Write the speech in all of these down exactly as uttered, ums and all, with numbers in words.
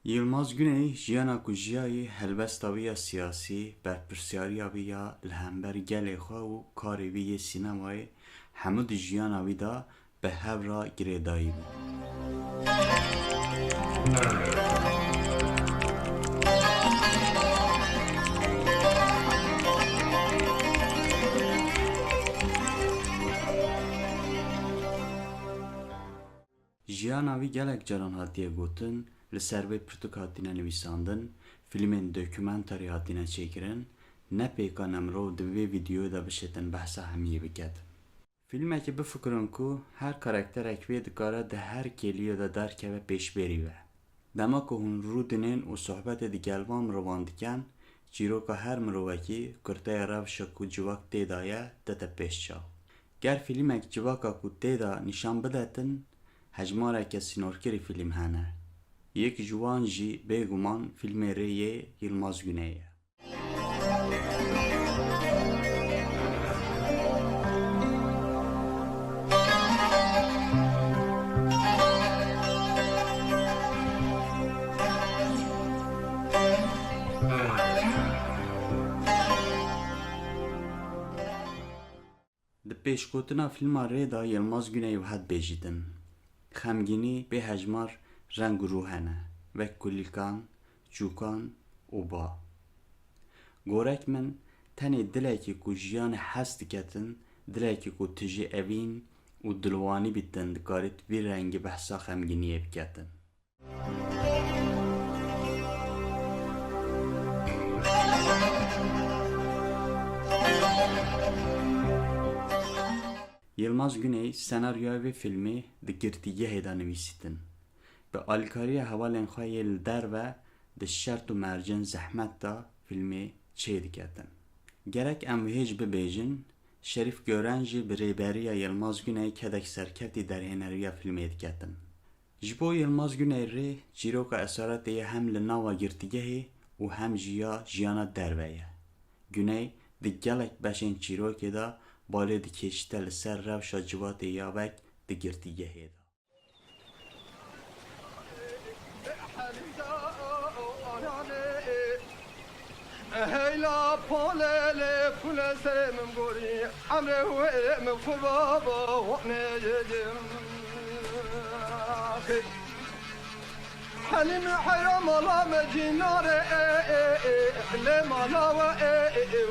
Yilmaz Güney jiyana ku jiyayî, helbesta wî ya siyasî, berpirsiyariya wî ya li hember gelê xwe û karê wî yê sînemayê, hemû di jiyana wî de bi hev re girêdayî bû. Jiyana wî gelek caran hatiye gotin, li ser vê pirtûk hatine nivîsandin, fîlmên dokumentarî hatine çêkirin, ne pêkan em mirov di vê vîdeoyê de bişêtin behsa hemiyê biket. Fîlmekî bifikirin ku her karakterek wê dikare di her kêliyê de derkeve pêşberî ve. Dema ku hûn rûdinên û sohbetê digel van mirovan dikin, çîroka her mirovekî, kurteya rewşa ku civak tê de ye, dete pêş çav. Ger fîlmek civaka ku tê de nîşan bidetin, hejmareke sînorkirî fîlm hene. Yek ji wan jî bêguman fîlmê rê yê Yilmaz Güney ye. Di pêşgotina fîlma rê de Yilmaz Güney wiha dibêjîtin: Xemgînî bê hejmar reng û rû hene, wek kulîlkan, çûkan û ba. Gorek min, tenê dilekî ku jiyanê hez diketin, dilekî ku tijî evîn û dilwanî bîtin, dikarît vî rengî behsa xemgîniyê biketin. Yilmaz Güney senaryoya vê fîlmê di girtîgehê de nivîsîtin. Bi alîkariya hevalên xwe yê li derve di şert û mercên zehmet de fîlmê çêdiketin. Gerek em wihê jî bibêjin, Şerîf Gören jî bi rêberiya Yilmaz Güney kedek serkeftî derhêneriya fîlmê diketin. Ji bo Yilmaz Güney rê çîroka esaretê ye hem li nava girtîgehê û hem jî ya jiyana derve ye. Güney di gelek beşên çîrokê de balê dikêşîte li ser rewşa civatê ya wek di girtîgehê de. Heyla polele pule serê min gorî, emrê wê min qurba ba wane yedim. Helîm heyra mala me cînare, e, e, e, lê mala we, e, e, e,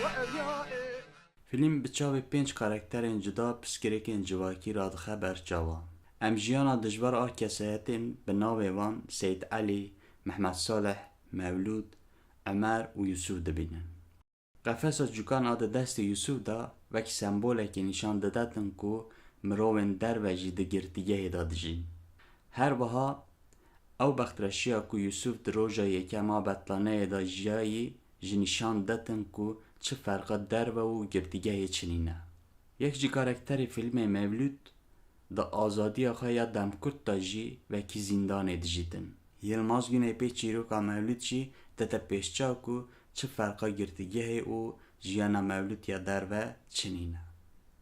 we, e, ya, e. Fîlm bi çavê pênc karakterên cuda pirsgirêkên civakî radixe ber çavan. Em jiyana dijber a kesayetên bi navê wan Seyîd Elî, Mehmet Salih, Mewlûd, Emer û Yusuf dibînin. Qefesa cûkan a di destê Yusuf de wek sembolekê nîşan didetin ku mirovên derve jî di girtîgehê de dijîn. Her wiha ew bextreşiya ku Yusuf di roja yekem a betlaneyê de jiyayî jî nîşan didetin ku çi ferqa derve û girtîgehê çi nîne. Yek ji karakterê fîlmê Mewlûd di azadiya xwe ya demkurt de jî wekî zîndanê dijîtin. Yilmaz Güney pê çîroka Mewlûd jî dete pêşçav ku çi ferqa girtîgehê û jiyana Mewlûd ya derve çi nîne.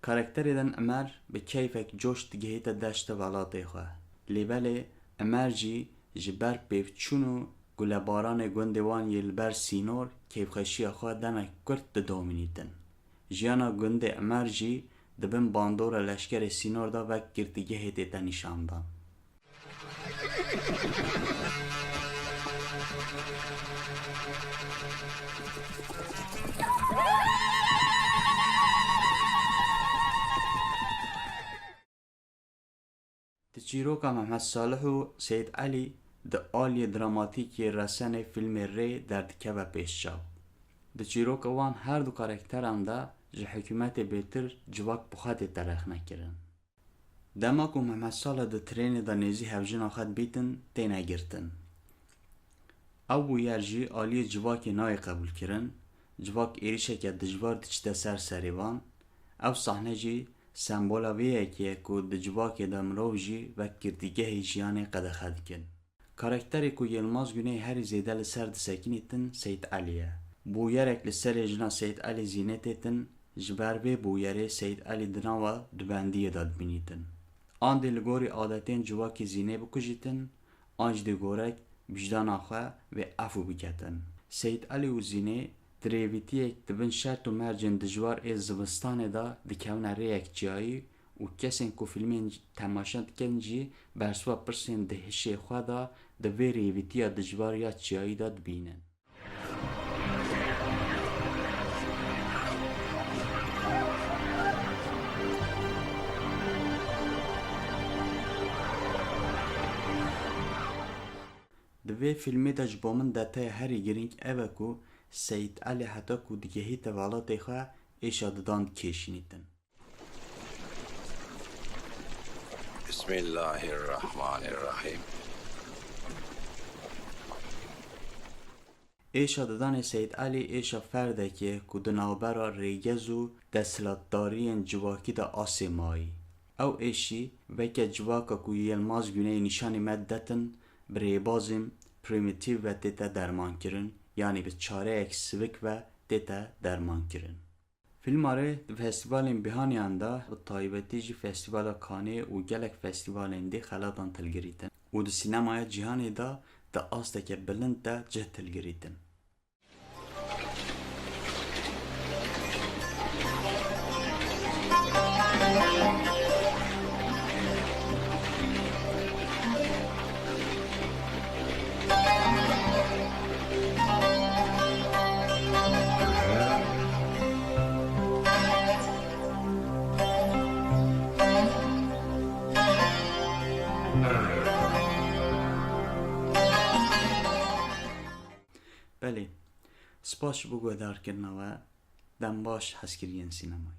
Karakterê din Emer bi keyfek coş digihîte deşta welatê xwe. Lê belê Emer jî ji ber pêvçûn û gulebaranê gundê wan yê li ber sînor keyfxweşiya xwe demek kurt didomînîtin. Jiyana gundê Emer jî di bin bandora leşkerê sînor de wek girtîgehê tête nîşandan. Di çîroka Mehmet Salih û Seyîd Elî di aliyê dramatîkê resenê fîlmê rê derdikeve pêşçav. Di çîroka wan her du karakteran de ji hikûmetê bêtir civak bi xwe tête rexnekirin. Dema ku Mehmet Salih di trênê de nêzî hevjina xwe dibîtin, têne girtin. Ew bûyer jî aliyê civakê nayê qebûlkirin, civak êrîşeke dijwar diçite ser serê wan. Ev sahne jî sembola vê yekê ye ku di civakê de mirov jî wek girtîgehê jiyanê qedexe dikin. Karakterê ku Yilmaz Güney herî zêde li ser disekinîtin Seyîd Elî ye. Bûyerek li serê jina Seyîd Elî Zînê têtin, ji ber vê bûyerê Seyîd Elî di nava dubendiyê de dibînîtin. An dê li gorî adetên civakê Zînê bikujîtin, an jî dê gorek wijdana xwe wê efû biketin. Seyîd Elî û Zînê di rêvîtiyek di bin şert û mercên dijwar ê zivistanê de dikevine rêyek çiyayî û kesên ku fîlmên temaşe dikin jî bersiva pirsên di hişê xwe de di vê rêvîtiya dijwar ya çiyayî de dibînin. Di vê fîlmê de ji bo min deteya herî girîng ev e ku Seyîd Elî heta ku digehîte welatê xwe êşa didan dikêşînîtin. Bismillahirrahmanirrahim. Êşa didanê Seyîd Elî êşa ferdekê ku di navbera rêgez û desthilatdariyên civakî de asê mayî. Ew êşî weke civaka ku Yilmaz Güney nîşanî me didetin, bi rêbazên primîtîv ve tête dermankirin, yanî bi çareyek sivik ve tête dermankirin. Fîlmarê di festîvalên bihaniyan de, bi taybetî jî Festîvala Kanê û gelek festîvalên dî xelatan hilgirîtin û di sînemaya cîhanê de di asteke bilind de cih hilgirîtin. Belê, spas ji bo guhdarkirina we, dem baş hezkiriyên sînemayê.